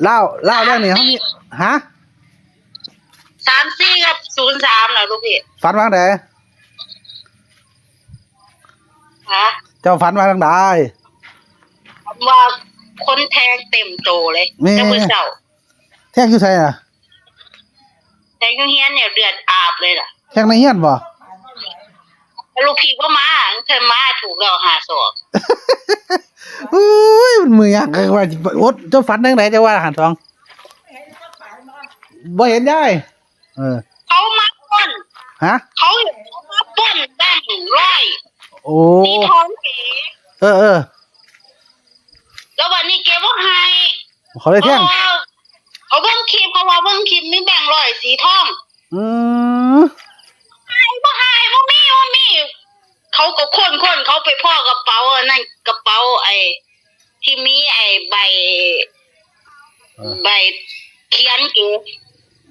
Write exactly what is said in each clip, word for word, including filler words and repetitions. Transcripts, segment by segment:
เล่าเล่าเรื่องนี้เขามีฮะ สามสี่กับศูนย์สามเหรอลูกพี่ ฝันว่าไง ฮะ เจ้าฝันว่าจังได ว่าคนแทงเต็มโตเลย แม่ เจ้ามือเสา แทงอยู่ไสอ่ะ แทงอยู่เฮียนเนี่ยเลือดอาบเลยล่ะ แทงในเฮียนบ่ ลูกพี่ก็มาเคยมาถูกเราหาสอง อุ้ยมันมือยากเลยว่าอดเจ้าฝันจังไดจะว่าหันสองบ่เห็นยายเออ เขามาปล้น ฮะ เขาเห็นเขามาปล้นแบงค์ร้อย โอ้ สีทองเก๋ เออเออ แล้ววันนี้เก๋ว่าไฮ เขาเลยแทง เออเขาเบิ่งคลิปเขาว่าเบิ่งคลิปมีแบงค์ร้อยสีทอง อืม ไฮบ่ไฮบ่มีบ่มี เขาก็ค้นค้นเขาไปพ้อกระเป๋าอันนั้นกระเป๋าไอ้ที่มีไอ้ใบ เออ ใบเขียนเก๋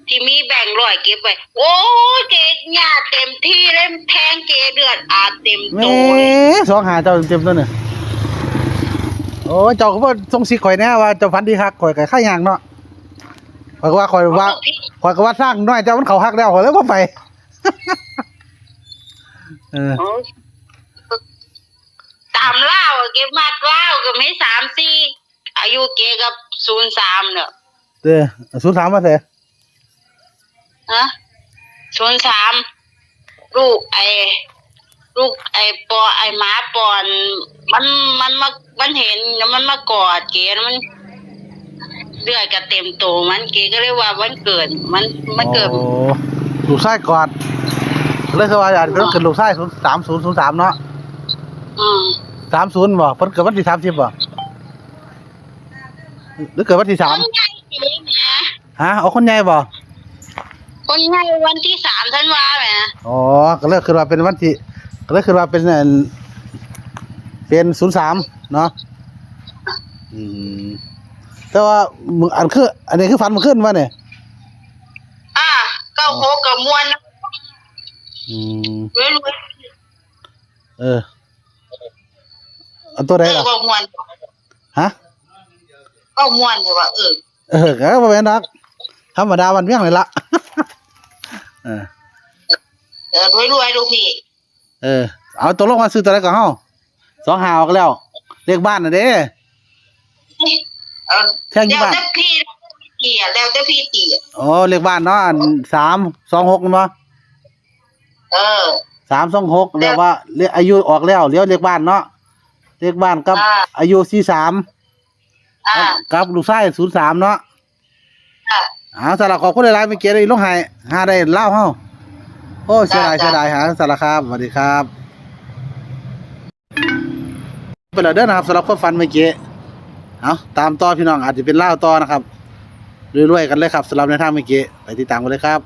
ที่มีแบงค์ร้อยเก็บไว้ โอ้ยเก๋หยาดเต็มที่เลยแทงเก๋เลือดอาบเต็มโต แม่ เลย สองหาเจ้าเต็มตัวเนี่ยโอ้ยเจ้าก็บ่ส่งสิข่อยแน่ว่าเจ้าฝันดีคักข่อยก็ไข่ยางเนาะข่อยก็ว่าข่อยว่าข่อยก็ว่าสร้างน้อยเจ้ามันเขาฮักแล้วข่อยเลยบ่ไป เออ โอ้ยตามเล่าเก๋มักเล่าก็มีสามสี่อายุเก๋กับศูนย์สามเนี่ย เด้อศูนย์สามมาเถอะ ฮะศูนย์สามลูกไอ้ลูกไอ้ปอไอ้หมาปอนมันมันมามันเห็นแล้วมันมากอดเก๋แล้วมันเลือดก็เต็มตัวมันเก๋ก็เลยว่าวันเกิดมันมันเกิด โอ้ลูกชายกอดเลยคือว่าอาจจะเป็นวันเกิดลูกชายศูนย์สามศูนย์ศูนย์สามเนาะ อืม สามศูนย์บ่เพิ่นเกิดวันที่สามสิบบ่หรือเกิดวันที่สาม คนใหญ่เก๋เนี่ย ฮะเอาคนใหญ่บ่ คนใหญ่วันที่สามธันวาแหม อ๋อก็เลยคือว่าเป็นวันที่ก็เลยคือว่าเป็นอันเป็นศูนย์สามเนาะอืมแต่ว่ามื้ออันคืออันนี้คือฝันเมื่อคืนว่าเนี่ย อ่าเก้าหกกับมวลนะ อืม รวยรวย เออเอาตัวใด เออ ล่ะ ก็มวล ฮะ ก็มวลอยู่ว่าเออ เออก็บ่แม่นดอกธรรมดาวันเวียงเลยละเออ เออรวยรวยลูกพี่ เออ เอาตกลงว่าซื้อตัวใดก่อนเฮาสองห้าออกแล้ว เลขบ้านน่ะเด้ เออ แทงอยู่ แล้ว บ้าน แต่พี่ตีอ่ะแล้วแต่พี่ตีอ่ะ อ๋อเลขบ้านเนาะอันสามสองหกเนาะ เออ สามสองหกเรียกว่าเลขอายุออกแล้วเดี๋ยวเลขบ้านเนาะเลขบ้านกับ อ่า อายุสี่สาม อ่า กับลูกชายศูนย์สามเนาะ อ่า เอาสำหรับขอบคุณหลายๆไม่เกียรติลงให้หาได้เล่าเฮาโอ้เสียดาย จ้า เสียดายหาสำหรับครับสวัสดีครับไปแล้วเด้อนะครับสำหรับความฝันเมื่อกี้เอาตามต่อพี่น้องอาจจะเป็นเล่าต่อนะครับรวยๆกันเลยครับสำหรับในทางเมื่อกี้ไปติดตามกันเลยครับ